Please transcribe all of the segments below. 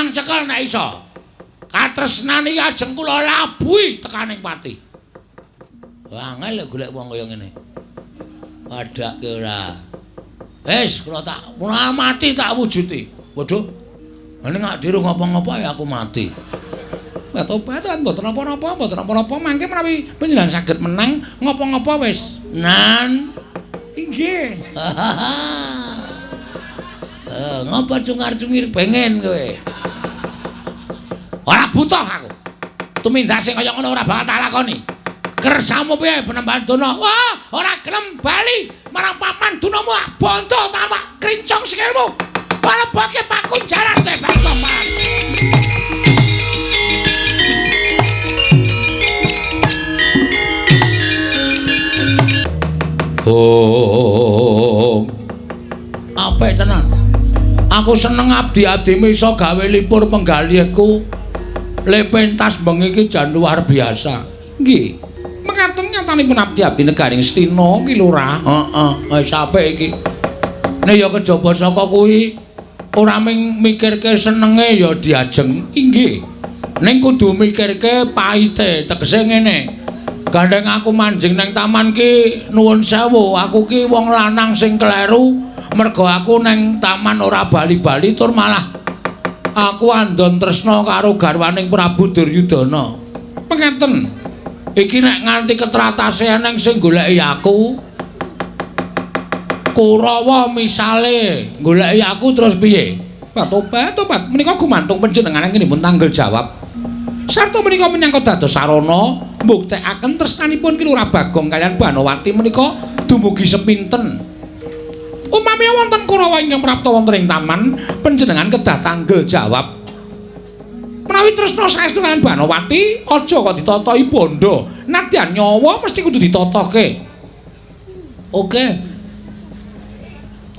Nang cekel nek iso. Katresnan iki ajeng kula labuhi tekaning pati. Angel golek wong kaya ngene. Padake ora. Wis kula tak mati tak wujuti. Waduh. Ning nek dirung ngapa-ngapa ya aku mati. Tobat mboten napa-napa, mboten napa-napa mangke menawi panjenengan saged menang ngapa-ngapa wis. Nan inggih. Ngapa cungar-cungir pengen kowe? Ora butuh aku. Tumindak sing kaya ngono ora bakal tak lakoni. Kersamu piye Penemban Durna? Wah, ora gelem bali marang papan dunamu bondo tamak krincong sikilmu. Palebake pakunjaran kowe Bagong. Oh. Apik tenan. Aku seneng abdi-abdimu iso gawe lipur penggalihku. Le pentas bengi iki jan luar biasa. Nggih. Mekaten nyatanipun abdi-abdi negaring Stina ki Lurah. Heeh, wis apik iki. Nek ya kejaba saka kuwi ora mung mikirke senenge ya diajeng. Inggih. Ning kudu mikirke paite, tegese ngene. Gandeng aku manjing nang taman ki nuwun sewu, aku ki wong lanang sing kleru mergo aku nang taman ora bali-bali tur malah aku andon tresna karo garwaning Prabu Duryudana. Mekaten. Iki nek nganti ketratase eneng sing goleki aku, Kurawa misale goleki aku terus piye? Tobat, tobat. Menika gumantung panjenengan nggih tanggel jawab. Sarta menika minangka dados sarana mbuktekaken tresnanipun Ki Lurah Bagong kaliyan Banowati menika dumugi sepinten. Upami wonten Kurawa ingkang prapta wonten ing taman, panjenengan kedah tanggel jawab. Menawi tresna saestu kaliyan Banowati, aja kok ditatahi bondo. Nadyan nyawa mesti kudu ditatohke. Oke.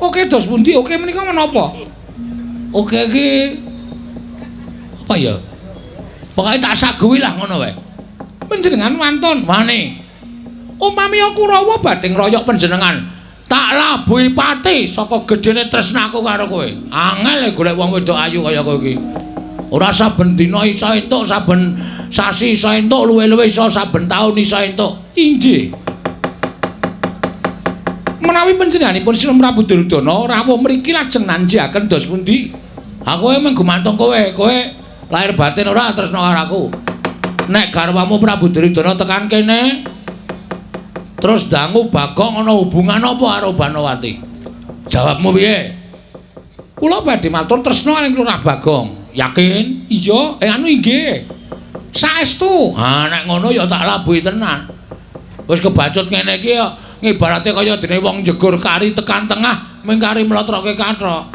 Oke dos pundi? Oke menika menapa? Oke iki apa ya? Pokoke tak saguhi lah ngono wae. Panjenengan wantun wani. Upami Kurawa badhe ngroyok panjenengan, tak labuhi pati saka gedene tresnaku karo kowe. Angel golek wong wedok ayu kaya kowe iki. Ora saben dina iso entuk, saben sasi iso entuk, luwe-luwe iso saben taun iso entuk. Inggih. Menawi panjenenganipun Sinun Prabu Duryudana rawuh mriki lajeng nanjiaken dos pundi? Aku emang gumantung kowe, kowe lahir batin ora tresna karo aku. Nek garwamu Prabu Duryudana tekan kene terus dangu Bagong ana hubungan apa karo Banowati? Jawabmu piye? Kula badhe matur tresna ing Lurah Bagong. Yakin? Iya, anu inggih. Saestu. Ha nek ngono ya tak labuhi tenan. Wis kebacut ngene iki ya ngibarate kaya dene wong njegur kari tekan tengah mung kari mlotroke kathok.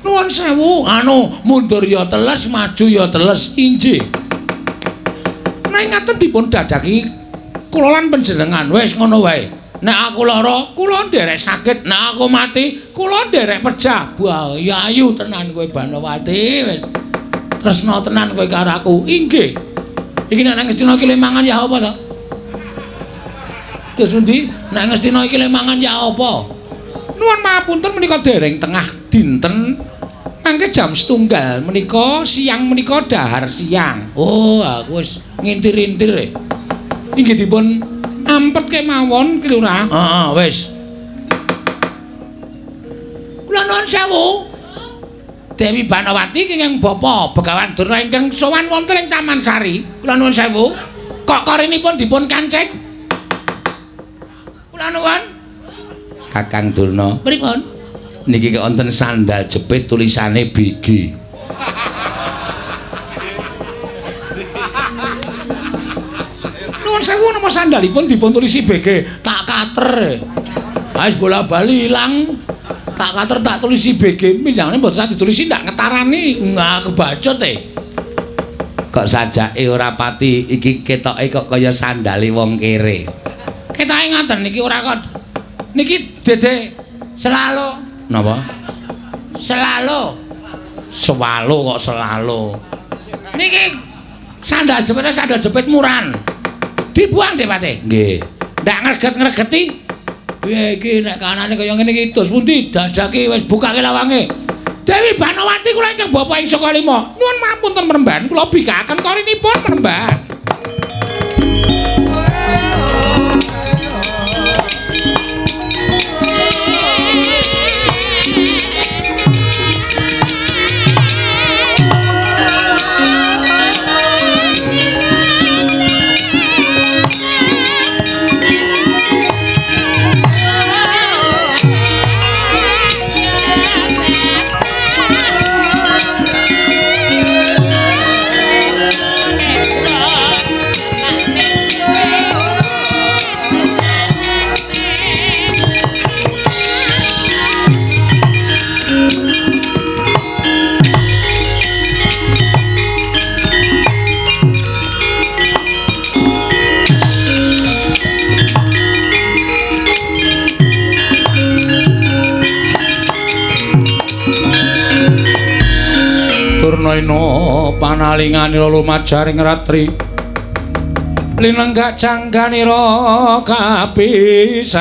Nuwun sewu, anu mundur ya teles, maju ya teles, inggih. Nek ngaten dipun dadaki kula lan panjenengan wis ngono wae. Nek aku lara, kula nderek sakit, nek aku mati, kula nderek pejah. Wah, ya ayu tenan kowe Banowati wis. Tresna tenan kowe karo aku. Inggih. Iki nek nang Ngastina iki mangan ya apa to? Terus pundi? Nek Ngastina iki mangan ya apa? Nuwun mapunten menika dereng tengah dinten. Mangke jam 1:30 menika siang menika dahar siang. Oh, aku wis ngintir-intir. Inggih dipun ampet kemawon Ki Lurah. Heeh, wis. Kula nuwun sewu. Dewi Banowati kenging Bapa Begawan Durna ingkang sowan wonten ing Taman Sari. Kula nuwun sewu. Kok korinipun dipun kancik? Kula nuwun. Kakang Durna, pripun? Niki wonten sandal jepit tulisane BG. Nuwun sewu napa sandalipun dipun tulisi BG? Tak kater. Wis bola-bali ilang. Tak kater tak tulisi BG. Minjangane mboten sah ditulisi ndak ngetarani. Enggak kebacut e. Kok sajake ora pati iki ketoke kok kaya sandale wong kere. Ketoke ngoten niki ora kok. Niki dede selalu. Napa? Selalu. Sewalo kok selalu. Niki sandal jepitnya sandal jepit muran. Dibuang deh Pate. Nggih. Ndak ngreget-ngregeti. Piye iki nek kanane kaya ngene iki dos pundi? Dadake wis bukake lawange. Dewi Banowati kula ingkang bapa ing Sukalima. Nyuwun mapunten Premban, kula bikakaken korinipun Premban. Durnaina panalinganira lumajaring ratri linenggak jangganira kapisanan.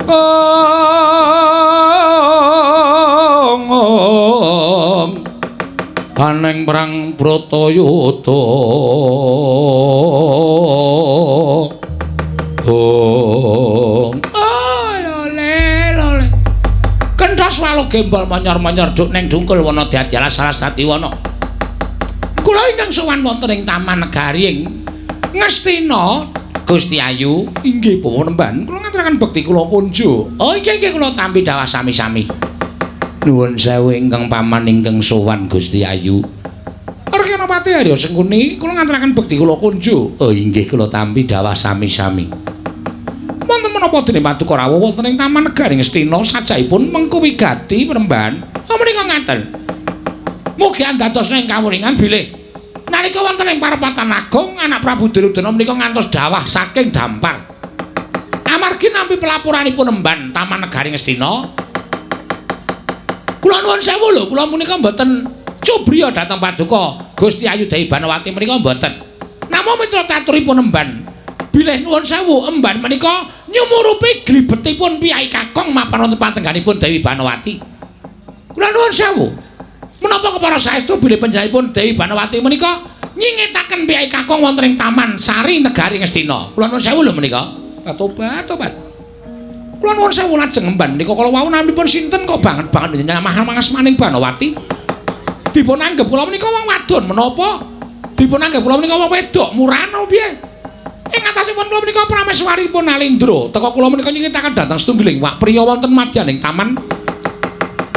Ong aneng perang Bratayuda. Ong kenthas waluh gembol manyor-manyor duk neng dungkul wana dadi alas alas dadi wana. Kula ingkang sowan wonten ing Taman Negari ing Ngastina Gusti Ayu inggih Panembahan kula ngaturaken bekti kula kunjuk. Oh inggih inggih kula tampi dawah sami-sami. Nuwun sewu ingkang paman ingkang sowan Gusti Ayu. Arkanapati Arya Sengkuni kula ngaturaken bekti kula kunjuk. Oh inggih kula tampi dawah sami-sami. Wonten menapa dene paduka rawuh wonten ing Taman Negari Ngastina sajakipun mengku wigati Panembahan. Oh menika ngaten. Mugi andados ing kawuningan bilih nalika wonten ing parepatan agung anak Prabu Duryudana menika ngantos dawah saking dampar. Amargi nampi pelaporanipun emban Taman Negari Ngastina. Kula nuwun sewu lho, kula menika mboten cubriya dhateng paduka Gusti Ayu Dewi Banowati menika mboten. Namung mitra caturipun emban bilih nuwun sewu emban menika nyumurupi glibetipun piyai kakung mapan wonten patengganipun Dewi Banowati. Kula nuwun sewu. Menapa kepara saestu bilih panjenenganipun Dewi Banowati menika nyingetaken piyai kakung wonten ing Taman Sari Negari Ngastina. Kula nuwun sewu lho menika. Tobat, tobat. Kula nuwun sewu lajeng emban menika kala wau naminipun sinten kok banget-banget nyamah mangasmaning Banowati. Dipun anggep kula menika wong wadon menapa? Dipun anggep kula menika wong wedok murano piye? Ing atasipun kula menika prameswaripun Nalindra. Teka kula menika nyingetaken dhateng setunggiling wak priya wonten madyaning taman.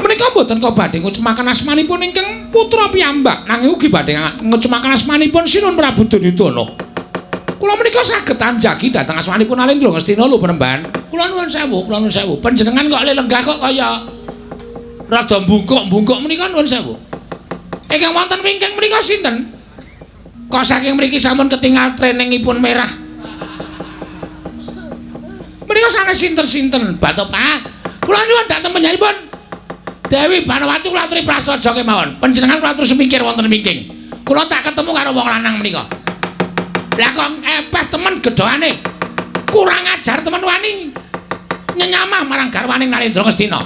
Menika mboten kok badhe ngucemaken asmanipun ingkang putra piyambak, nanging ugi badhe ngucemaken asmanipun Sinun Prabu Duryudana. Kula menika saged anjagi dhateng asmanipun Nalindra Ngastina lho Panembahan. Kula nuwun sewu, kula nuwun sewu. Panjenengan kok lenggah kok kaya rada mbungkuk-mbungkuk menika nuwun sewu. Ingkang wonten wingking menika sinten? Kok saking mriki sampun ketingal treningipun merah. Menika sanes sinten-sinten, Batok Pak. Kula nyuwun dhateng panjenenganipun Dewi Banowati kula aturi prasaja kemawon. Panjenengan kula atur semingkir wonten wingking. Kula tak ketemu karo wong lanang menika. Lah kok epeh temen gedhoane. Kurang ajar temen wani nyenyamah marang garwaning Nalindra Ngastina.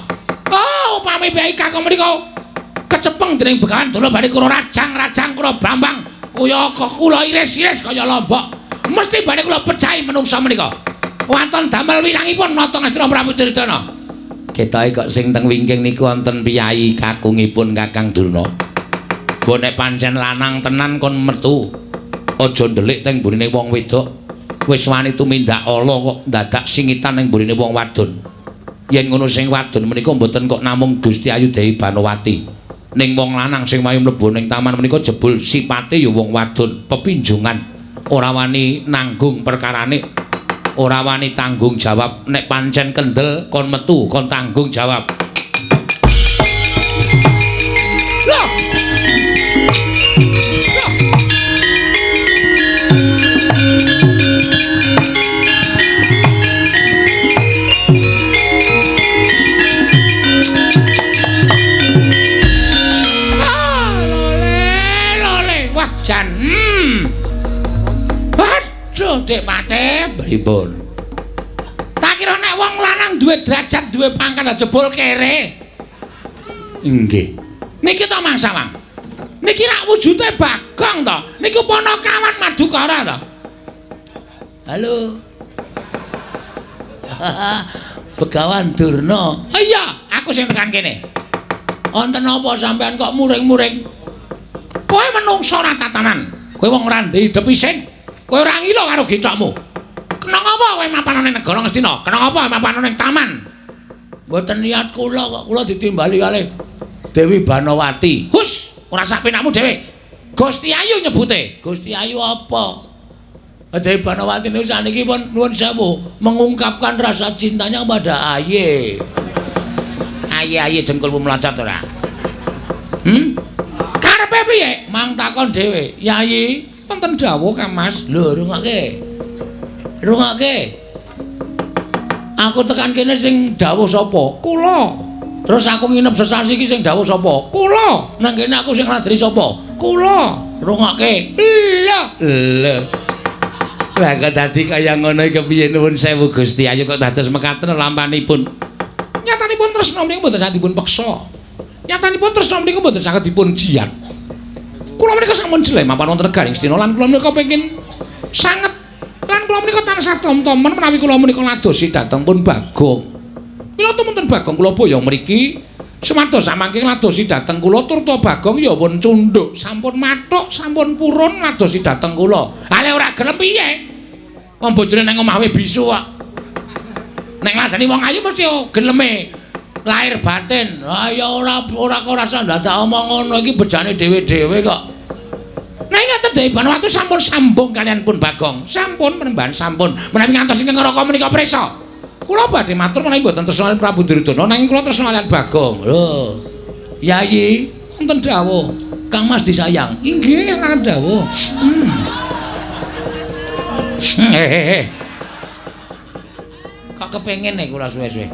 Oh, upami piyai kakung menika kecepeng dening Begawan Durna badhe kula rajang-rajang kula brambang kaya kula iris-iris kaya lombok. Mesti badhe kula pecahi menungsa menika. Wonten damel wirangipun nata Ngastina Prabu Duryudana. Ketoke kok sing teng wingking niku wonten piyai kakungipun Kakang Durna. Mbok nek pancen lanang tenan kon metu. Aja ndelik teng mburine wong wedok. Wis wani tumindak ala kok dadak singitan ning mburine wong wadon. Yen ngono sing wadon menika mboten kok namung Gusti Ayu Dewi Banowati. Ning wong lanang sing wayu mlebu ning taman menika jebul sipate ya wong wadon, pepinjungan. Ora wani nanggung perkarane. Ora wani tanggung jawab. Nek pancen kendel kon metu, kon tanggung jawab. Loh. Loh. Ah, lole, lole. Wah, jan. Waduh, Dik Pate, pripun? Tak kira nek wong lanang duwe duwe derajat, duwe pangkat jebul kere. Nggih. Niki to Mang Sawang. Niki rak wujude Bagong to. Niku ponokawan Madukara to. Halo. Begawan Durna. Oh iya, aku sing tekan kene. Wonten apa sampean kok muring-muring? Kowe menungsa ora tatanan. Kowe wong ora ndek isin. Kowe ora ngila karo gethokmu. Kena ngapa kowe mapan ning negara Ngastina? Kena ngapa mapan ning taman? Mboten niat kula kok, kula ditimbali kalih Dewi Banowati. Hus, ora sak penakmu dhewe. Gusti Ayu nyebute. Gusti Ayu apa? Dewi Banowati niku saniki pun nuwun sewu mengungkapkan rasa cintanya pada Aye. Aye-aye dengkulmu mlocot ora? Karepe piye? Mang takon dhewe. Yayi, wonten dawuh Kang Mas. Lho, rungokke. Rungokke. Aku tekan kene sing dawuh sapa? Kula. Terus aku nginep sesasi iki sing dawuh sapa? Kula. Nang kene aku sing ngladri sapa? Kula. Rungokke. Lho. Lho. Lah kok dadi kaya ngono iki kepiye nuwun sewu Gusti Ayu kok dados mekaten lampanipun. Nyatanipun tresna menika mboten saged dipun peksa. Nyatanipun tresna menika mboten saged dipun jiat. Kula menika sampun jeleh mapan wonten negaring Ngastina lan kula menika pengin sanget lan kula menika tansah tom-tomen menawi kula menika ladosi dhateng pun Bagong. Mila tumunten Bagong kula boyong mriki sumados samangke ladosi dhateng kula turta Bagong ya pun cundhuk, sampun mathuk, sampun purun ladosi dhateng kula. Ale ora gelem piye? Wong bojone nang omah wae bisu kok. Nek ngladeni wong ayu mesti geleme lahir batin. Ah ya ora ora ora dadak omong ngono iki bejane dhewe-dhewe kok. Nah ngaten Dewi Banowati sampun sambung kalian pun Bagong. Sampun penembahan sampun. Menawi ngantos ingkang neraka menika prisa. Kula badhe matur menawi mboten tresna Prabu Duryudana nanging kula tresna kalian Bagong. Lho. Yayi, wonten dawuh. Kang Mas disayang. Inggih, sangat dawuh. Hehehe. Kok kepengin nek kula suwe-suwe.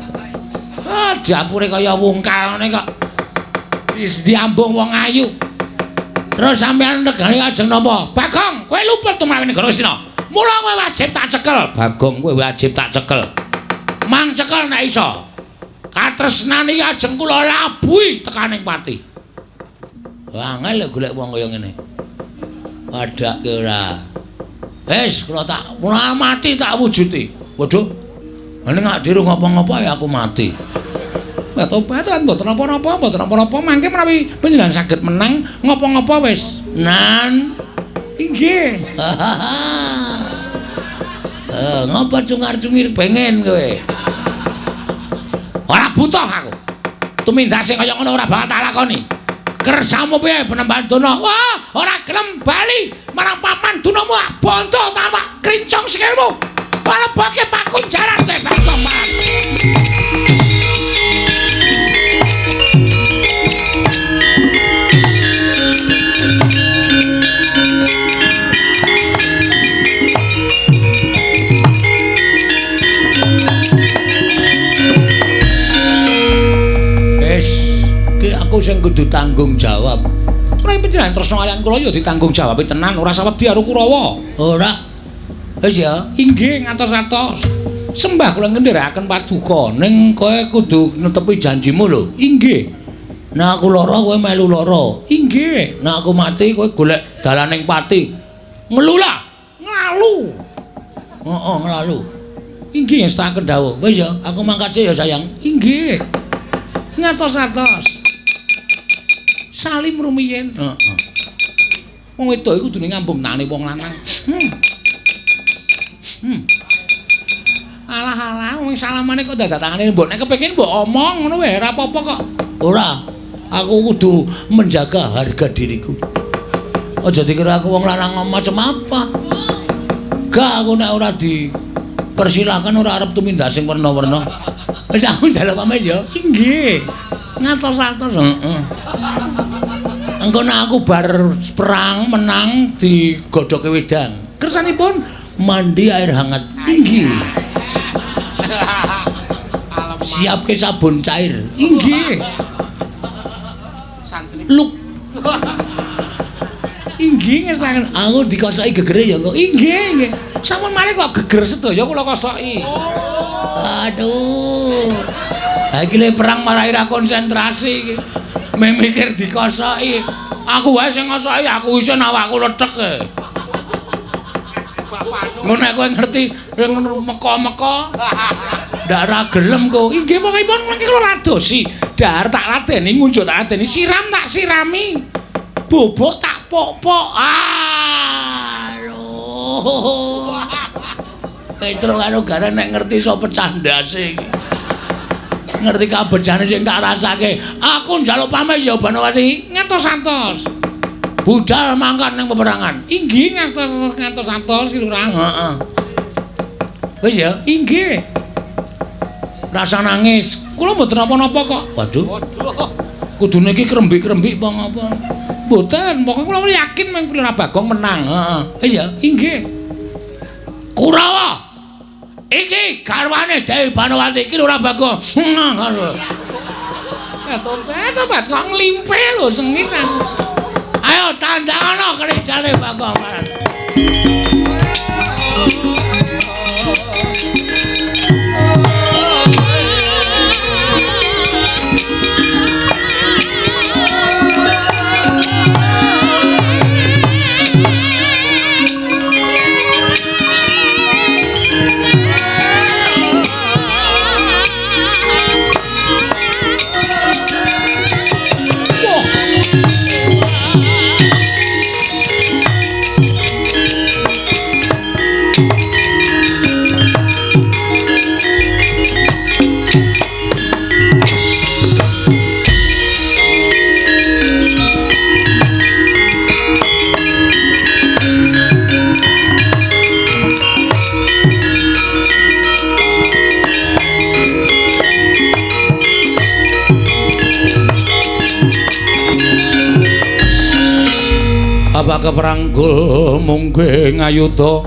Ah, dapure kaya wungkal ngene kok. Wis diambung wong ayu. Terus sampean regane ajeng napa? Bagong, kowe luput tumrap negara Ngastina. Mula kowe wajib tak cekel. Bagong, kowe wajib tak cekel. Mang cekel nek iso. Katresnan iki ajeng kula labuhi tekaning pati. Angel golek wong kaya ngene. Padake ora. Wis kula tak mati tak wujuti. Waduh. Nek gak diru ngopo-ngopo ya aku mati. Lah tobat kan mboten napa-napa, mboten napa-napa mangke menawi panjenengan saged menang ngopo-ngopo wis. Nan. Inggih. Ngopo cungar-cungir pengen kowe? Ora butuh aku. Tumindak sing kaya ngono ora bakal tak lakoni. Kersamu piye penembahan dono? Wah, ora gelem bali marang paman dunamu bondo tamak krincong sikilmu. Palebake pakunjaran kowe Bagong. Wis, ki aku sing kudu tanggung jawab. Ora panjenengan tresna kaliyan kula ya ditanggung jawab tenan, ora sawedi karo Kurawa. Ora. Wis ya, inggih ngatos-atos. Sembah kula ngendherekaken paduka, ning kowe kudu netepi janjimu lho. Inggih. Nek aku lara kowe melu lara. Inggih. Nek aku mati kowe golek dalaning pati. Ngelula, nglalu. Heeh, nglalu. Inggih ngestakaken dawuh. Wis ya, aku mangkat sik ya sayang. Inggih. Ngatos-atos. Salim rumiyin. Heeh. Wong wedok iku kudune ngambung tangane wong lanang. Alah-alah wong salamane kok dadak tangane mbok nek kepengin mbok omong ngono wae ora apa-apa kok. Ora, aku kudu menjaga harga diriku. Aja dikira aku wong lanang macam apa. Gak aku nek ora dipersilahkan ora arep tumindak sing werna-werna. Wis aku njaluk pamit ya. Inggih. Ngatos-atos. Heeh. Engko nek aku bar perang menang digodhoke wedang. Kersanipun mandi air hangat. Inggih. Siapke sabun cair. Inggih. Luk. Inggih ngestakaken. Aku dikosoki gegere ya kok. Inggih, nggih. Sampun mari kok geger sedaya kula kosoki. Aduh. Ha iki le perang marai ra konsentrasi iki. Mikir dikosoki. Aku wae sing ngosoki, aku iso awakku lethek. Ngono nek kowe ngerti ngono meka-meka. Ndak ra gelem kowe. Inggih pokokipun mangke kula ladosi. Dahar tak ladeni, ngunjuk tak ladeni, siram tak sirami. Bobok tak pok-pok. Aduh. Petro karo Gareng nek ngerti iso pecah ndase iki. Ngerti kabejane sing tak rasake. Aku njaluk pamit ya Banowati. Ngantos-antos. Budal mangkat ning peperangan. Inggih ngantos-antos ki Lurah. Heeh. Wis ya? Inggih. Rasa nangis. Kula mboten napa-napa kok. Waduh. Kudune iki krembik-krembik apa ngapa? Mboten, pokoke kula yakin mung Lurah Bagong menang. Heeh. Wis ya? Inggih. Kurawa. Iki garwane Dewi Banowati iki Lurah Bagong. Sobat kok nglimpe lho sengit aku. Ayo tandangana kerijane Bagong. Apa keperanggul mungge ngayuda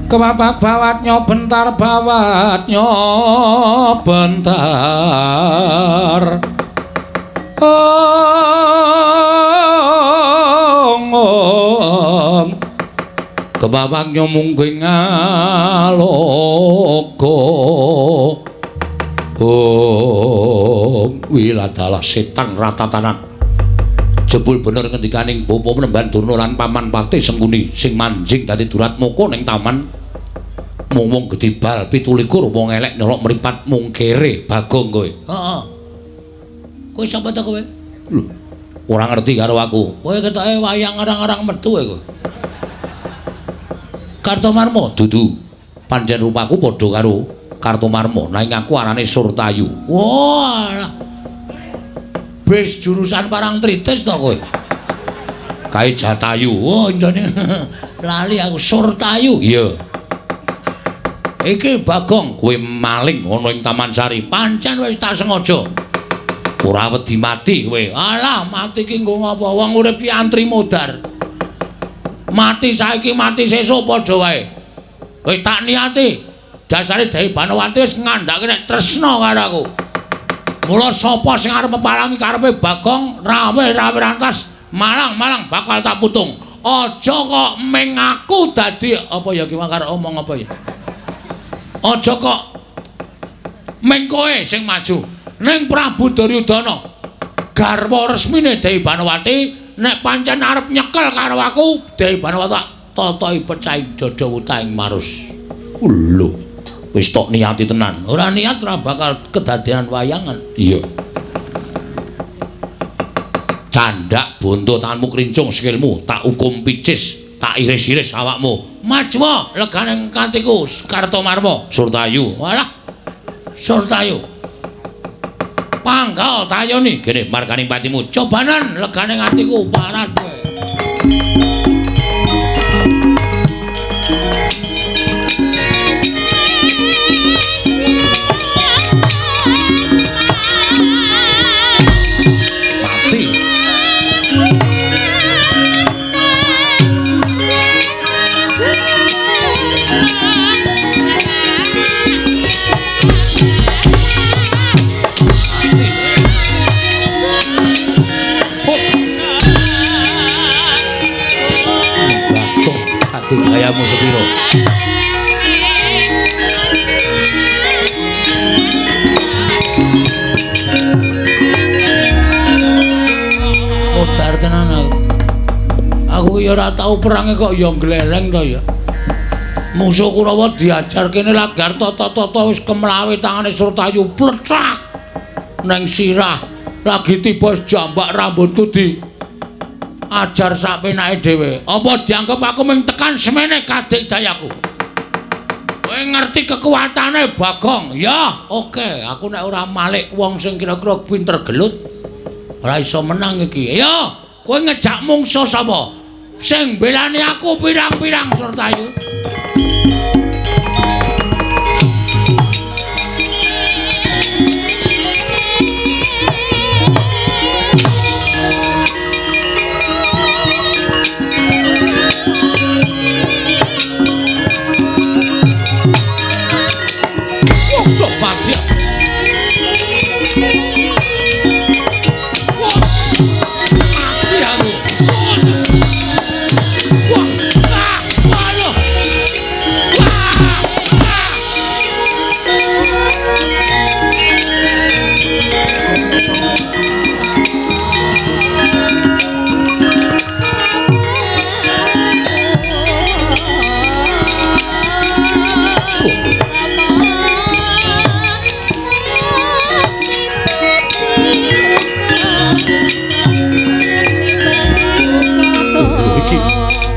kepapak bawatnya bentar bawatnya bentar ong kepapaknya mungge ngaloka ong wiladalah setan ratatanan. Jebul bener ngendikaning bapa Penemban Durna lan paman Patih Sengkuni sing manjing dadi Duratmaka ning taman mung gedhe bal 27 wong elek nyolok mripat mung kere Bagong kowe. Heeh. Kowe sapa ta kowe? Lho, ora ngerti karo aku. Kowe ketoke wayang arang-arang metu kowe. Kartomarma dudu. Pancen rupaku padha karo Kartomarma, nanging aku arane Surtayu. Wah. Wis jurusan Parangtritis to kowe. Kae Jatayu. Oh, njane lali aku Surtayu. Iya. Iki Bagong kowe maling ana ing Taman Sari. Pancen wis tak sengaja. Ora wedi mati kowe. Alah, mati ki nggo ngapa? Wong urip ki antri modar. Mati saiki mati sesuk padha wae. Wis tak niati. Dasare Dewi Banowati wis ngandhake nek tresna karo aku. Mula sapa sing arep pepalangi karepe Bagong rawe-rawe rantas malang-malang bakal tak putung. Aja kok ming aku dadi apa ya ki karo omong apa ya. Aja kok ming kowe sing maju ning Prabu Duryudana. Garwa resmine Dewi Banowati nek pancen arep nyekel karo aku Dewi Banowati tak totohi pecahing dada wutahing marus. Lho. Wis tok niati tenan. Ora niat ora bakal kedadean wayangan. Iya. Candak bonto tanganmu krincung sikilmu, tak hukum picis, tak iris-iris awakmu. Maju legane katiku Kartomarma Surtayu. Walah. Surtayu. Panggal tayoni gene marganing patimu. Cobanan legane atiku parat kowe. Gayamu sepiro? Aku ya ora tau perange kok ya gleleng to ya. Musuh Kurawa diajar kene lagar tata-tata wis kemlawe tangane Surtayu plecak neng sirah. Lagi tiba jambak rambutku di ajar sak penake dhewe. Apa dianggep aku mung tekan semene kadik dayaku? Kowe ngerti kekuatane Bagong? Ya, oke. Aku nek ora malik wong sing kira-kira pinter gelut ora iso menang iki. Ayo, kowe ngejak mungsuh sapa? Sing belani aku pirang-pirang Surtayu.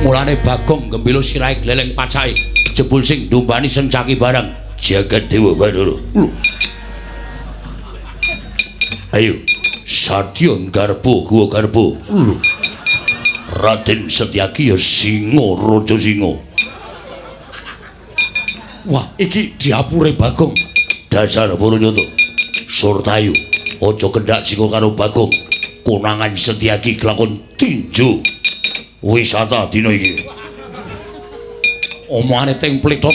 Mulane Bagong gembilo sirahe gleleng pacake jebul sing ndumbani sencaki barang jagat dewa Bathara. Ayo Satya garbo guwa garbo. Raden Setyaki ya singa raja singa. Wah, iki diapure Bagong. Dasar Paranyata. Surtayu aja kendhak singa karo Bagong. Konangan Setyaki kelakon tinju wisata dina iki. Omongane teng plethot.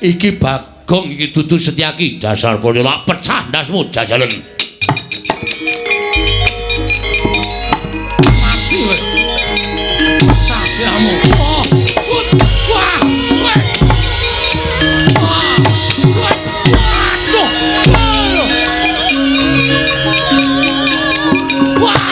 Iki Bagong iki dudu Setyaki. Dasar Paranyata pecah ndasmu jajalen. Mati kowe. Pecah sirahmu. Oh. Wah. Wah. Waduh. Wah.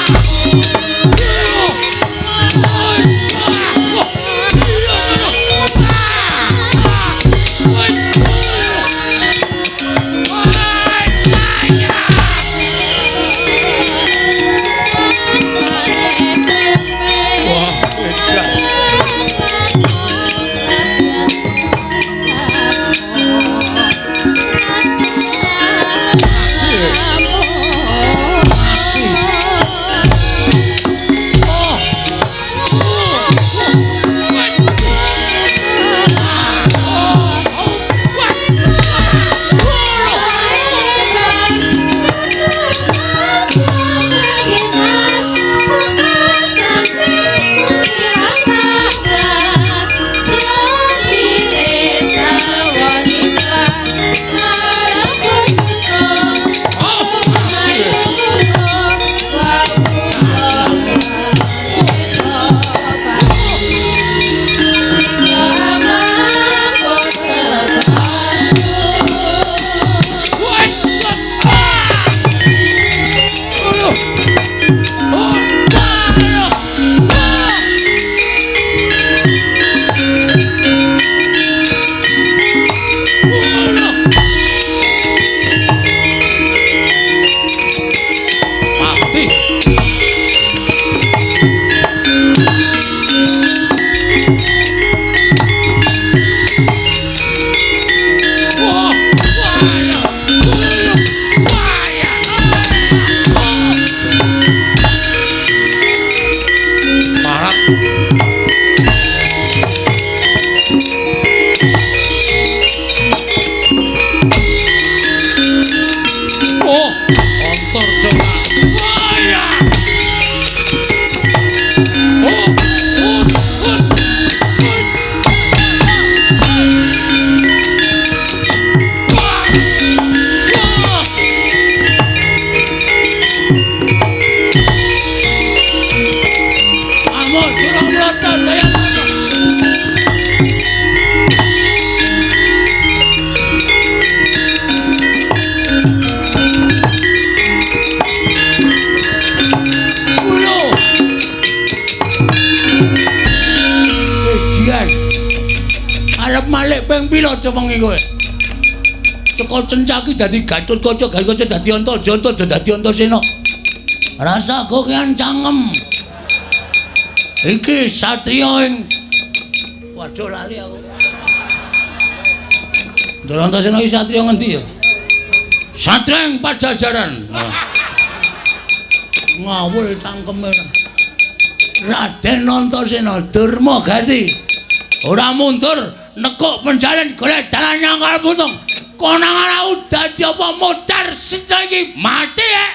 Ping pira cewengi kowe? Saka Cencaki dadi Gatotkaca, Gatotkaca dadi Antaja, Antaja dadi Antasena. Rasa kokean cangkem. Iki satriya ing waduh lali aku. Ndara Antasena iki satriya ngendi ya? Satriya ing Pajajaran. Ngawul cangkeme. Raden Antasena Durma Gati. Ora mundur nekuk penjalin golek dalan nyangkal putung. Konang ora dadi apa mutar iki mati ya.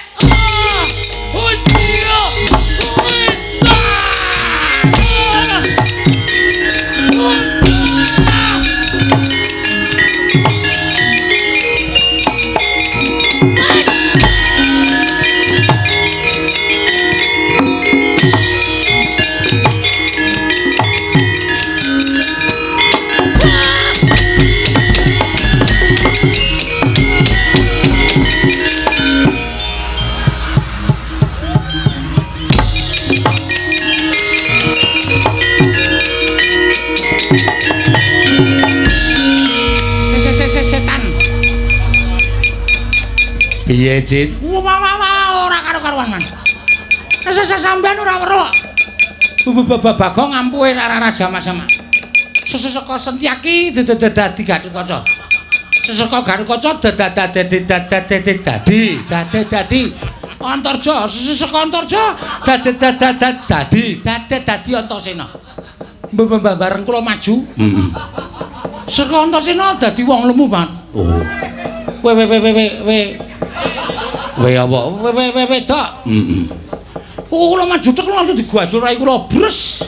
Setan. Piye, Cit? Wah, wah, wah, ora karo-karuan, Man. Sampeyan ora weruh. Bagong ampuhe ora jamak-jamak. Seseka Sentyaki dadi Gatotkaca. Seseka Gatotkaca dadi dadi Antarja, seseka Antarja dadi dadi Antasena. Bareng kula maju. Heeh. Seka Antasena dadi wong lemu, Man. Oh. We we we we we. We apa? We we we wedok. Heeh. Kula maju tek langsung digajul rai kula bres.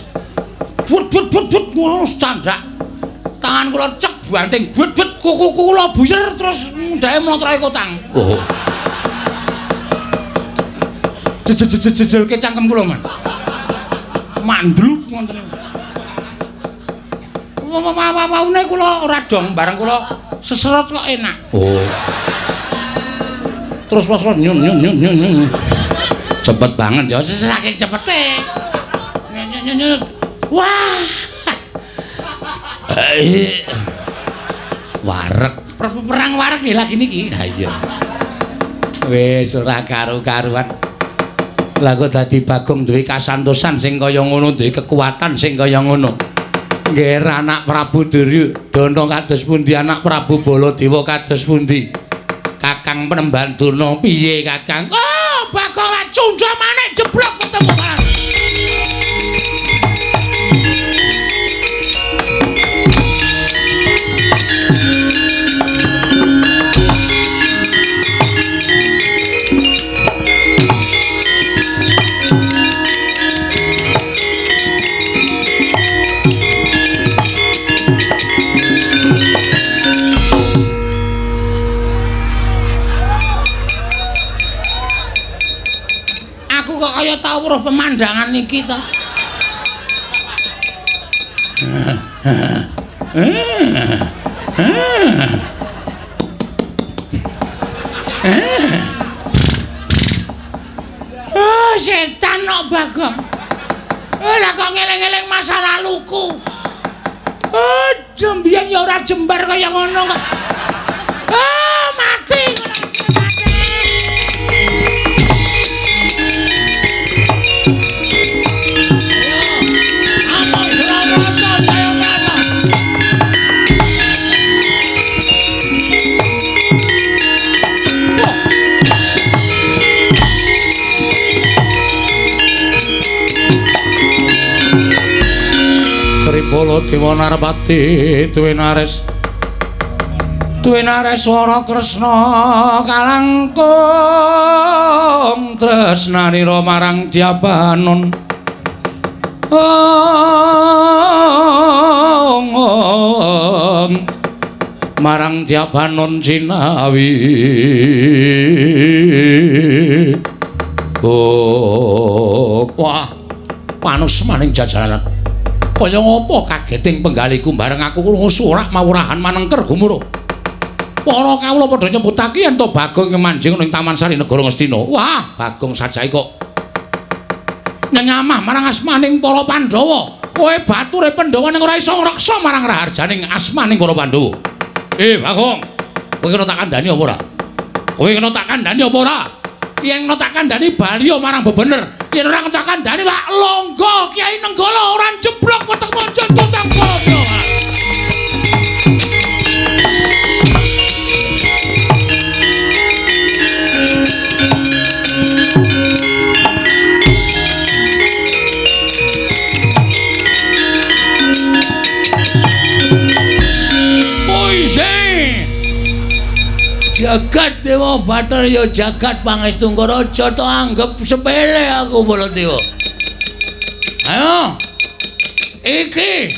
But but but but ngono candhak. Tangan kula cek banting but but kuku kula buyer terus mundhake mlotroke kotang. Oh. Jejelke cangkem kula, Man. Mandluk ngoten. Waune kula ora dong, bareng kula seserot kok enak. Oh. Terus terus nyun nyun nyun nyun. Cepet banget ya, saking cepete. Nyun nyun nyun. Wah. Wareg, perang wareg nggih lagi niki. Ha iya. Wis ora karu-karuan. Lah kok dadi Bagong duwe kasantosan sing kaya ngono, duwe kekuatan sing kaya ngono. Nggih anak Prabu Duryudana kados pundi, anak Prabu Baladewa kados pundi? Kakang Penemban Durna piye, Kakang? Oh, Bagong lak cundha manik jeblok ketemu kan. Kaya tau weruh pemandangan niki to. Oh, setan kok Bagong. Lah kok ngeling-eling masa laluku. Oh, mbiyen ya ora jembar kaya ngono kok. Oh, mati ngono. Baladewa Narpati duwe nares swara Kresna kalangkung tresnanira marang Dyabanon. Marang Dyabanon jinawi. Oh, wah, panus maning jajaran. Kaya ngopo kageting penggaliku bareng aku krungu surak mawurahan manengker gumuruh. Para kawula padha nyebutake yen to Bagong manjing ning Taman Sari Negara Ngastina. Wah, Bagong sajae kok nyenyamah marang asmaning para Pandhawa. Kowe bature Pandhawa ning ora iso ngreksa marang raharjaning asmaning para Pandhawa. Bagong, kowe kena tak kandhani apa ora? Kowe kena tak kandhani apa ora? Yen kena tak kandhani bali marang bebener. Yen ora kena tak kandhani tak longgo Kyai Nenggala ora jeblok weteng monjon tuntang padha. Jagat Dewa Bathara ya jagat pangestu Raja to anggep sepele aku Baladewa. Ayo. Iki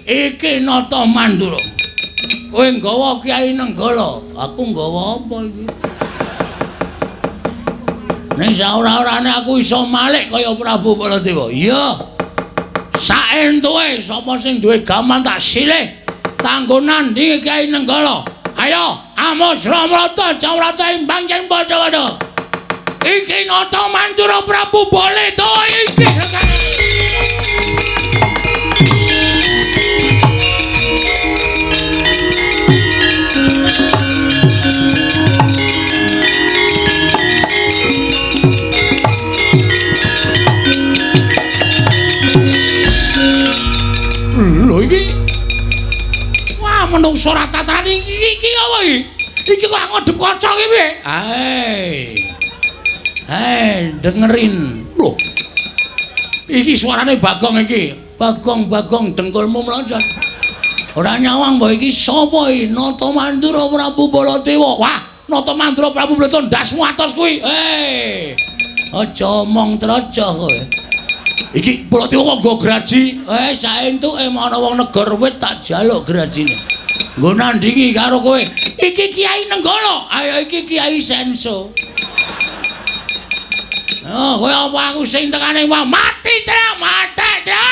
iki Nata Mandura. Kowe nggawa Kyai Nenggala, aku nggawa apa iki? Ning saora-orane aku iso malik kaya Prabu Baladewa. Iya. Saentuke sapa sing duwe gaman tak silih kanggo nandhingi Kyai Nenggala. Ayo, amos Ramrata Jawrata imbang yen padha-padha. Iki Nata Mandura Prabu Baladewa iki. Lho iki. Wah, menungso ora tataran iki iki apa iki? Iki kok ngodhep kaca iki piye? Hai. Hai, dengerin. Lho. Iki suarane Bagong iki. Bagong-bagong dengkulmu mlocot. Ora nyawang mbok iki sapa iki? Nata Mandura Prabu Baladewa. Wah, Nata Mandura Prabu Baladewa ndasmu atos kuwi. Hei. Aja omong trocoh kowe. Iki Baladewa kok nggo graji? Saentuke ana wong negor wit tak jaluk grajine. Nggo nandhingi karo kowe. Iki Kyai Nenggala. Ayo iki Kyai Senso. Oh, kowe apa aku sing tekane mau mati tra, mati tra.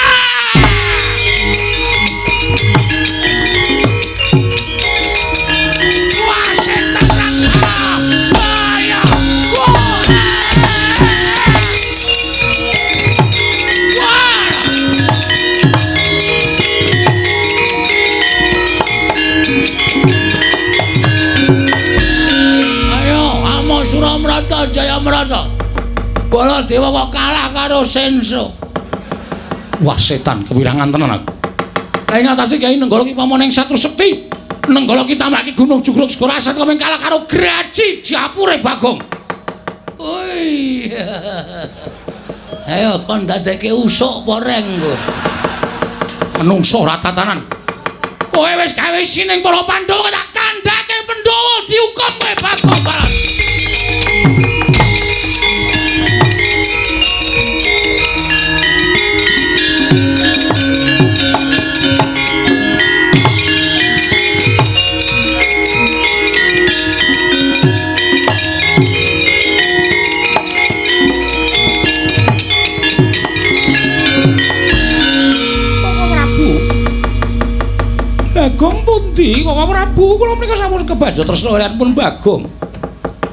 Wah, setan ra. Ayo. Ayo, amo Suramrata Jayamrata. Baladewa kok kalah karo Senso. Wah, setan kewirangan tenan aku. Lah ing atase Kyai Nenggala ki pamane ing Satru Sekti. Nenggala ki tambaki gunung jugruk segara asat kemeng kalah karo graji dapure Bagong. Oi. Ayo kon dadekke usuk apa reng kowe? Menungso ora tatanan. Kowe wis gawe sining para Pandhawa tak kandhake Pandhawa dihukum kowe Bagong balas. Bagong pundi Koko Prabu? Kula menika sampun kebajo tresna kaliyan pun Bagong.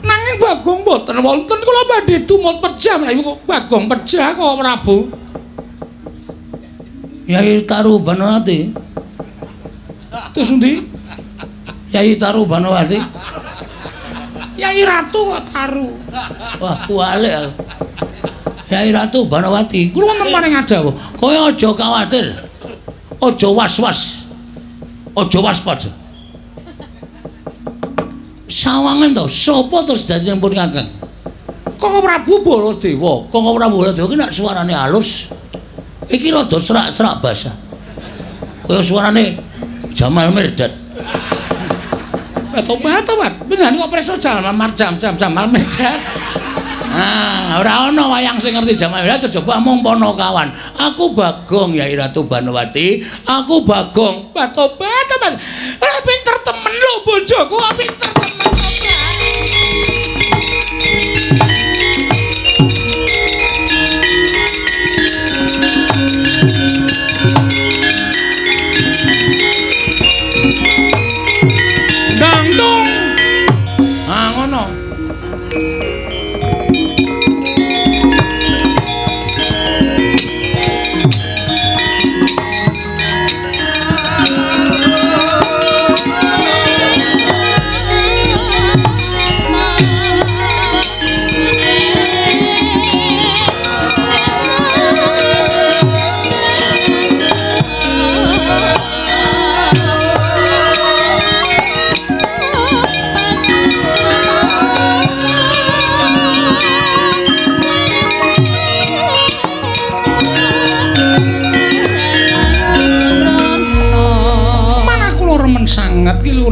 Nanging Bagong mboten wonten, kula badhe tumut pejah menawi kok Bagong pejah Koko Prabu. Yai Taru Banowati. Terus pundi? Yai Taru Banowati. Yai Ratu kok Taru. Wah, kuwalik aku. Yai Ratu Banowati. Kula wonten paring adawa. Kowe aja kuwatir. Aja was-was. Aja waspada. Sawangan to, sapa to sejatine pun Kakang? Koko Prabu Baladewa. Koko Prabu Baladewa ki nek suarane halus. Iki rada serak-serak basah. Kaya suarane Jamal Mirdad. Tobat-tobat. Bener kok preso Jamal Marjam Jam Jamal Mirdad. Ah, ora ana wayang sing ngerti Jamal Mirdad kejaba mung Ponokawan. Aku Bagong Yai Ratu Banowati, aku Bagong. Tobat-tobat. Ora pinter temen lho bojoku, pinter temen. Dangdung. Ah ngono.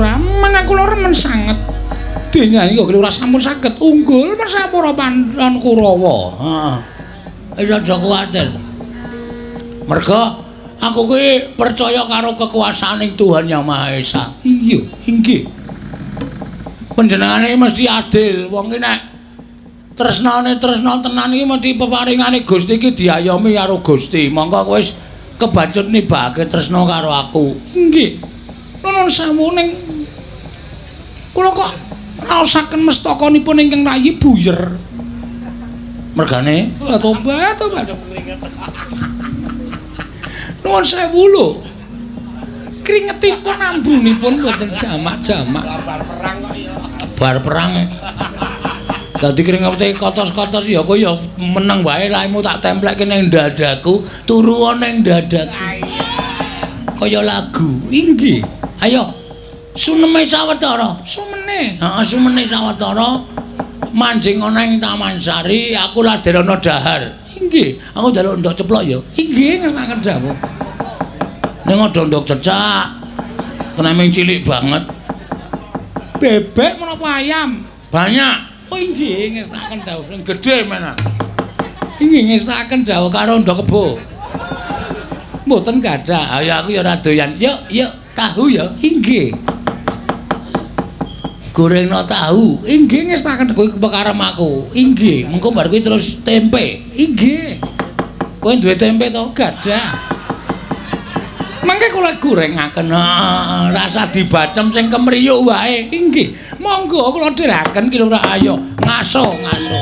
Lurah, menang kula remen sanget. Dene kok ora sampun saged unggul mersah para pancen Kurawa. Heeh. Wis aja kuwatir. Merga aku kuwi percaya karo kekuasaaning Tuhan Yang Maha Esa. Iya, inggih. Panjenengane mesti adil. Wong iki nek tresnane tresna tenan iki mesti peparingane Gusti iki diayomi karo Gusti. Monggo kowe wis kebacut nibake tresna karo aku. Inggih. Nuwun sewu ning kula kok raosaken mestakanipun ingkang rayi buyer. Mergane tobat tobat. Nuwun sewu lho. Kringetipun ambunipun mboten jamak-jamak. Bar perang kok ya. Bar perang. Dadi kringete kotos-kotos ya kowe ya meneng wae raimu tak templekke ning dadaku, turu ning dadaku. Kaya lagu. Inggih. Ayo. Suneme sawetara. Sumene. Heeh, sumene sawetara. Manjing ana ing Taman Sari, aku laderana dahar. Inggih. Aku njaluk ndok ceplok ya. Inggih, ngersakaken dawuh. Ning aja ndok cecak. Kena ming cilik banget. Bebek menapa ayam? Banyak. Oh inggih, ngersakaken dawuh sing gedhe menan. Inggih, ngersakaken dawuh karo ndok kebo. Mboten gadah. Ayo aku ya ora doyan. Yuk, yuk, tahu ya. Inggih. Gorengno tahu. Inggih, ngersakaken kuwi kepekarem aku. Inggih. Mengko bar kuwi terus tempe. Inggih. Kowe duwe tempe to? Gadah. Mangke kula gorengaken. Rasa dibacem sing kemriyuk wae. Inggih. Monggo kula dheraken ki lho ayo. Ngaso, ngaso.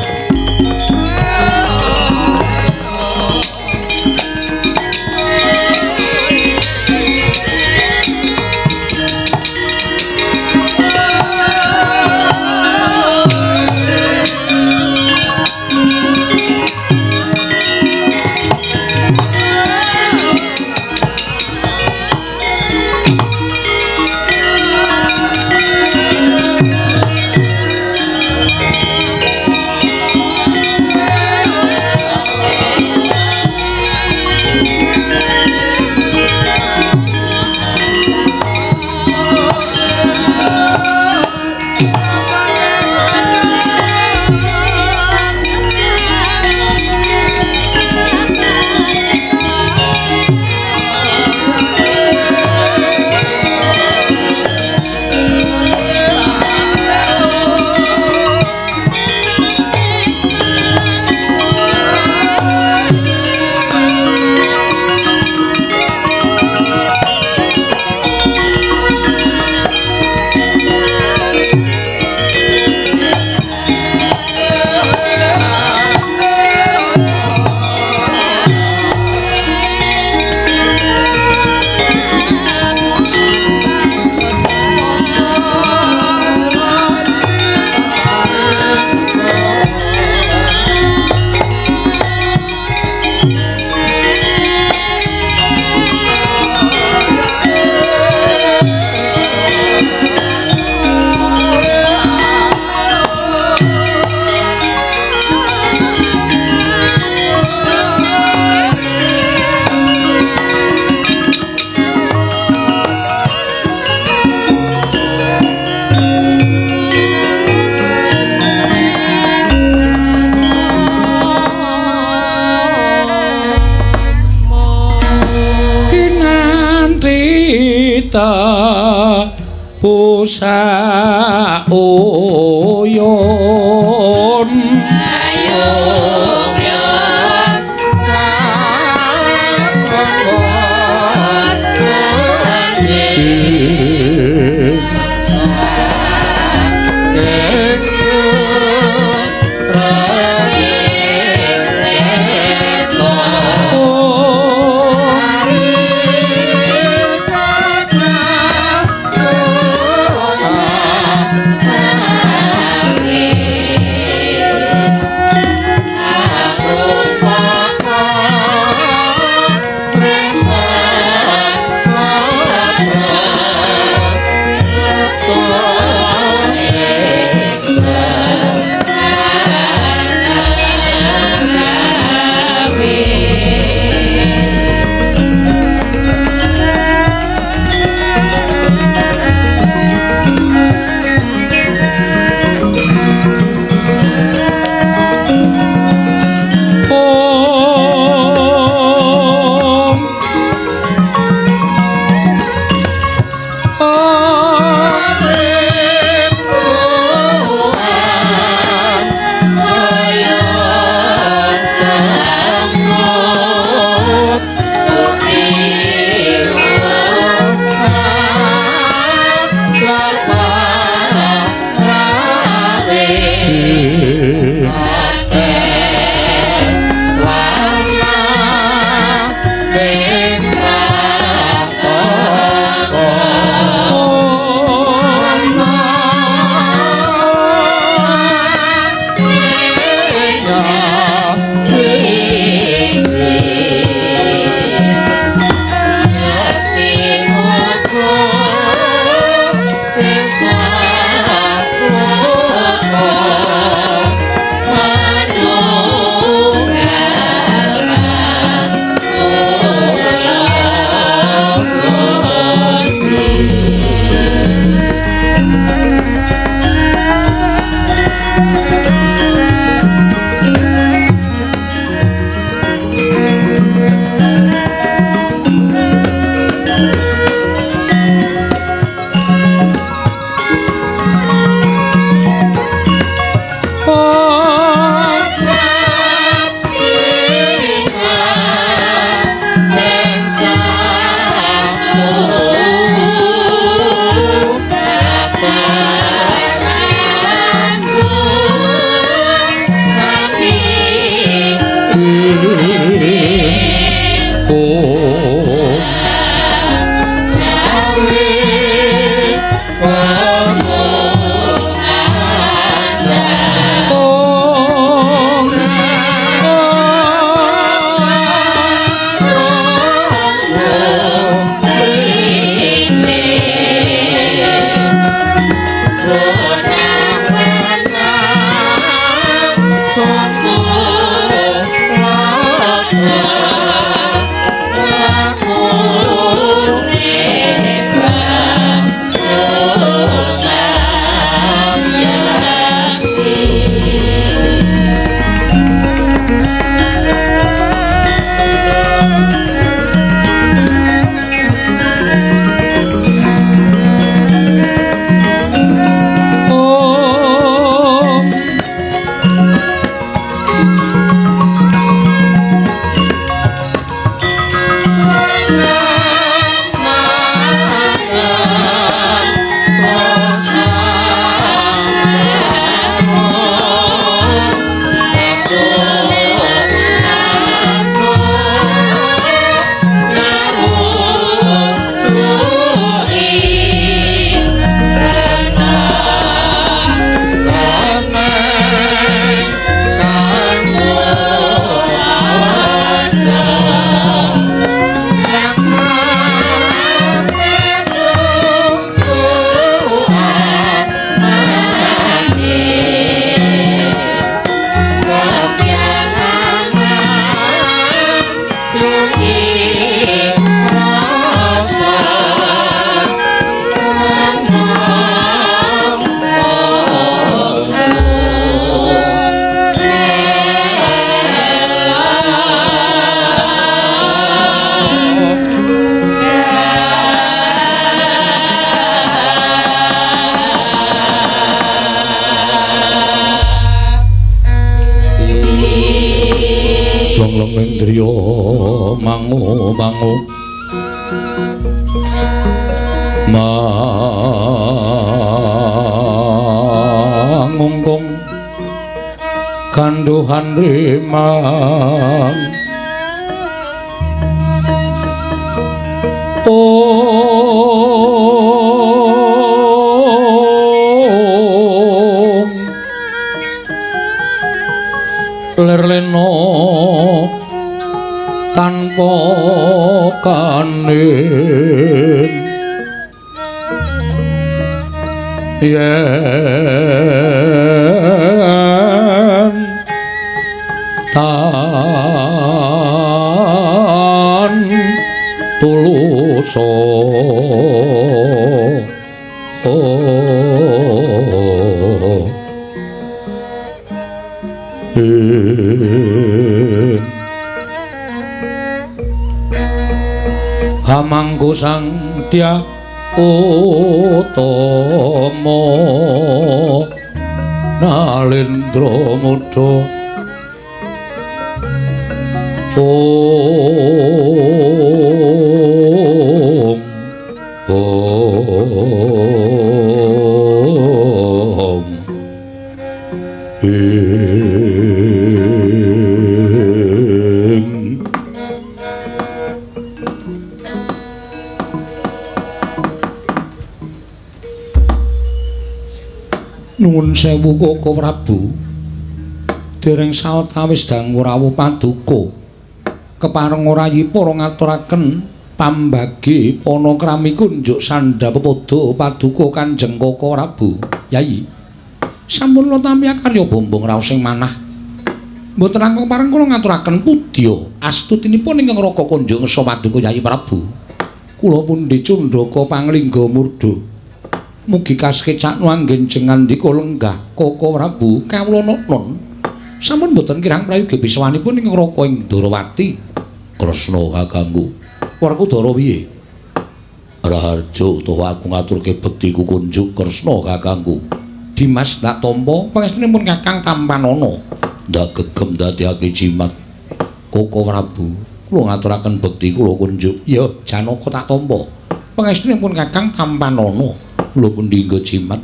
Pusa uyun ayo Oh. Dongleng indriya mangu mangu mangungkung kanduhan rimang. Om lerleno tanpa kanin yen tan tuluso. Hamangku sang dya utama nalendra muda. Om Om Ing. Nuwun sewu Koko Prabu, dereng sawetawis dangu rawuh paduka kepareng rayi para ngaturaken pambagi panakrami kunjuk sandha pepadha paduka Kanjeng Koko Prabu. Yayi, sampun kula tampi karya bombong raos sing manah. Mboten langkung pareng kula ngaturaken pudya astutinipun ingkang raka kunjuk ngesa paduka Yayi Prabu. Kula pundi cundhaka panglingga murda. Mugi kasekecakno anggen jengandika lenggah Koko Prabu kawula non. Sampun boten kirang prayogi biswanipun ingkang raka ing Ndorowati. Kresna kakangku. Werkudara piye? Raharja utawa aku ngaturke bektiku kunjuk Kresna kakangku. Dimas ndak tampa pangestunipun Kakang Tampanana. Ndak gegem dadekake jimat. Koko Prabu, kula ngaturaken bekti kula kunjuk. Ya, Janaka tak tampa. Pangestunipun Kakang Tampanana. Kula pundi nggo jimat.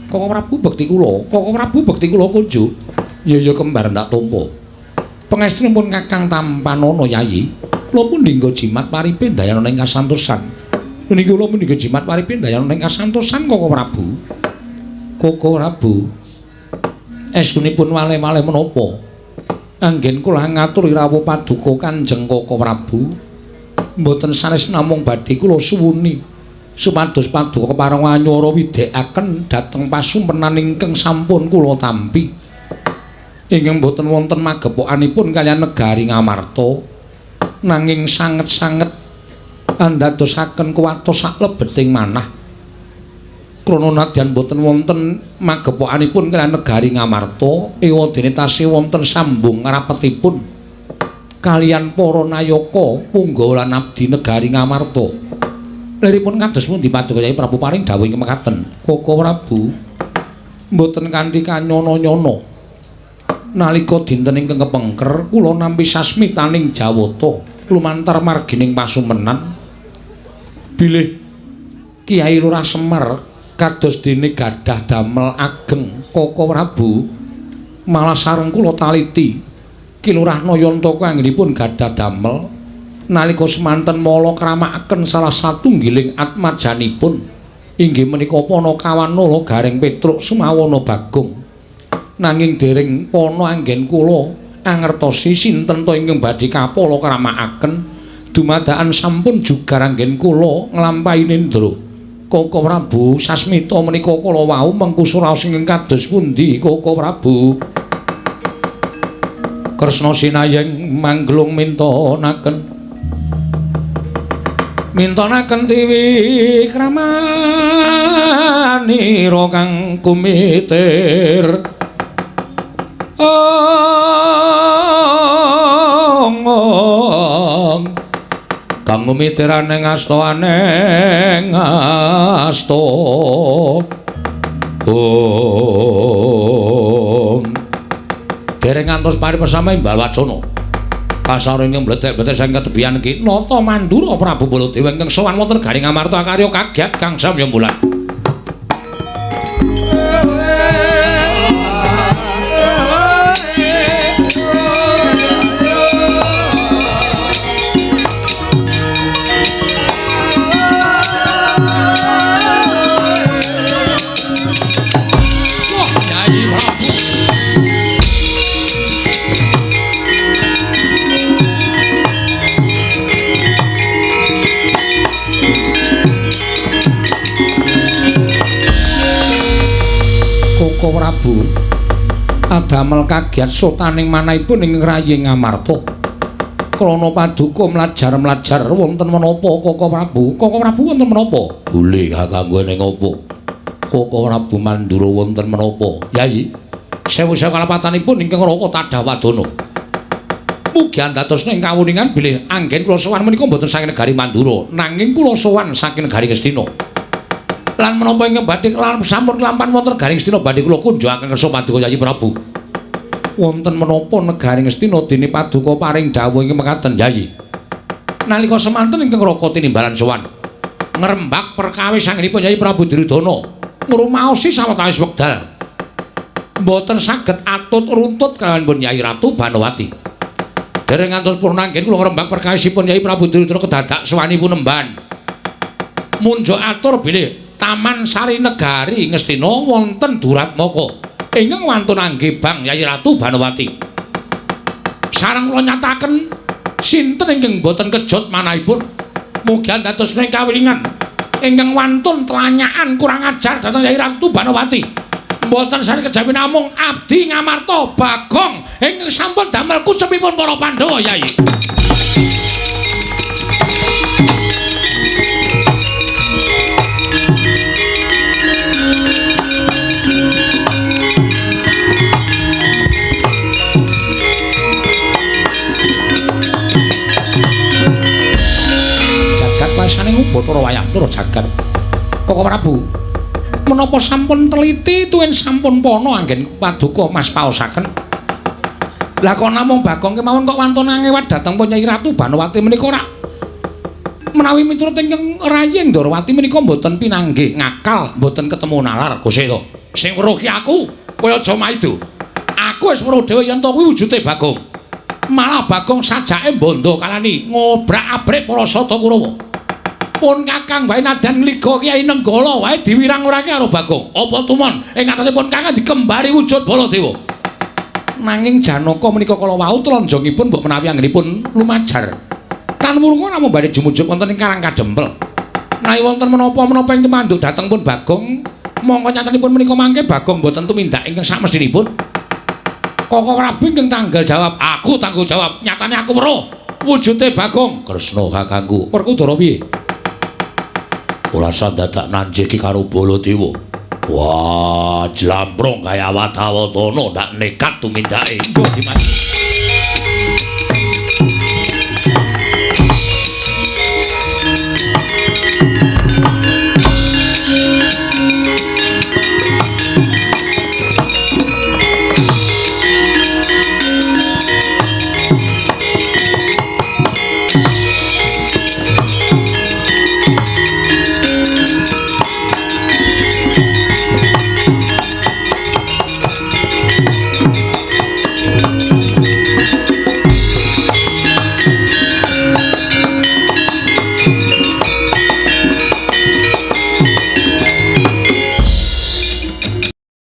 Koko Prabu bekti kula, Koko Prabu bekti kula kunjuk. Ya ya kembar ndak tampa. Pangestunipun Kakang Tampanana Yayi, kula pundi nggo jimat paripe ndayana ing kasantosan. Niki kula pundi nggo jimat paripe ndayana ing kasantosan Koko Prabu. Koko Prabu, estunipun waleh-waleh menapa? Anggen kula ngaturi rawuh paduka Kanjeng Koko Prabu, mboten sanes namung badhe kula suwuni supados paduka kepareng anyara widhekaken dhateng pasumpenan ingkang sampun kula tampi. Ingkang boten wonten magepokanipun kaliyan negari Ngamarta, nanging sanget-sanget andadosaken kuwatos saklebeting manah. Krana nadyan boten wonten magepokanipun kaliyan negari Ngamarta, ewadene tasih wonten sambung rapetipun kaliyan para nayaka punggawa lan abdi negari Ngamarta. Liripun kados pundi paduka Kyai Prabu paring dawuh ing mekaten? Koko Prabu, mboten kanthi kanyono-nyono. Nalika dinten ingkang kepengker kula nampi sasmitaning Jawata lumantar margining pasumenan bilih Kyai Lurah Semar kados dene gadah damel ageng. Koko Prabu, malah sareng kula taliti Ki Lurah Nayantaka anggenipun gadah damel nalika semanten mala kramakaken salah satunggiling atmajanipun inggih menika Panakawan Gareng Petruk Sumawana Bagong. Nanging dereng pana anggen kula angertosi sinten ta ingkang badhe kapala kramakaken dumadakan sampun jugar anggen kula nglampahi nendra. Koko Prabu, sasmita menika kala wau mengku suraos ingkang kados pundi Koko Prabu? Kresna sinayeng mangglung mintonaken mintonaken tiwi kramanira kang kumitir. Ong kang kumitirane asta aneng asta. Om dereng ngantos paripersama imbal wacana. Kasar ingkang mledhek-mledhek saking ketebian ki Nata Mandura Prabu Baladewa ingkang sowan wonten Garing Amarta karya kagiat kang samya mbulan. Koko Prabu adamel kagiat sotaning manahipun ing rayi Ngamarta. Krana paduka mlajar-mlajar wonten menapa Koko Prabu? Koko Prabu wonten menapa? Gule kakangku ning apa? Koko Prabu Mandura wonten menapa? Yayi, sewu-sewu kalepatanipun ingkang Raka Tadhawadana. Mugi andados ing kawuningan bilih anggen kula sowan menika mboten saking negari Mandura, nanging kula sowan saking negari Ngastina. Lan menapa ingkang badhe lan sampun kelampan wonten negari Ngastina badhe kula kunjungaken kersa paduka Yayi Prabu. Wonten menapa negari Ngastina dene paduka paring dawuh ingkang mekaten Yayi. Nalika semanten ingkang Raka tinimbalan sowan ngrembak perkawis anggenipun Yayi Prabu Duryudana ngrumaosi sawetawis wekdal. Mboten saged atut runtut kalawan pun Yayi Ratu Banowati. Dereng ngantos purna anggen kula ngrembak perkawisipun Yayi Prabu Duryudana kedadak sowanipun nemban. Munjuk atur bilih Taman Sari Negari Ngastina wonten Duratmaka ingkang wantun angge bang Yayi Ratu Banowati. Sareng kula nyataken sinten ingkang boten kejut manahipun mugi andados ing kawilingan ingkang wantun tlanyakan kurang ajar dhateng Yayi Ratu Banowati. Mboten sari kejawi namung abdi Ngamarta Bagong ingkang sampun damel kucepipun para Pandhawa Yayi. Saning Bathara wayah Ndara jagat. Koko Prabu, menapa sampun teliti tuwin sampun pana anggen paduka Mas paosaken? Lah kok namung Bagong kemawon kok wantun angewat dhateng pun Nyai Ratu Banowati menika ora? Menawi miturut ingkang rayi Ndorowati menika mboten pinanggih ngakal, mboten ketemu nalar Guseta. Sing weruh ki aku, kowe aja maido. Aku wis weruh dhewe yen to kuwi wujude Bagong. Malah Bagong sajake bondo kalani ngobrak-abrik para Sata Kurawa. Pun Kakang wae nadan ngliga Kyai Nenggala wae diwirang-wirangke karo Bagong. Apa tumon ing atase pun Kakang dikembari wujud Baladewa. Nanging Janaka menika kala wau tlanjangipun mbok menawi anggenipun lumajar. Tan wurunga namung badhe jumujuk wonten ing Karang Kadempel. Menawi wonten menapa-menapa ing tumanduk dhateng pun Bagong, mongko nyatanipun menika mangke Bagong mboten tumindak ingkang samestinipun. Koko Prabu ingkang tanggal jawab, aku tanggung jawab. Nyatane aku weruh wujude Bagong. Kresna kakangku, Werkudara piye? Ora dadak nanjeki karo Baladewa. Wah, jlamprong kaya awat-awatana ndak nekat tumindake. Mbok dimati.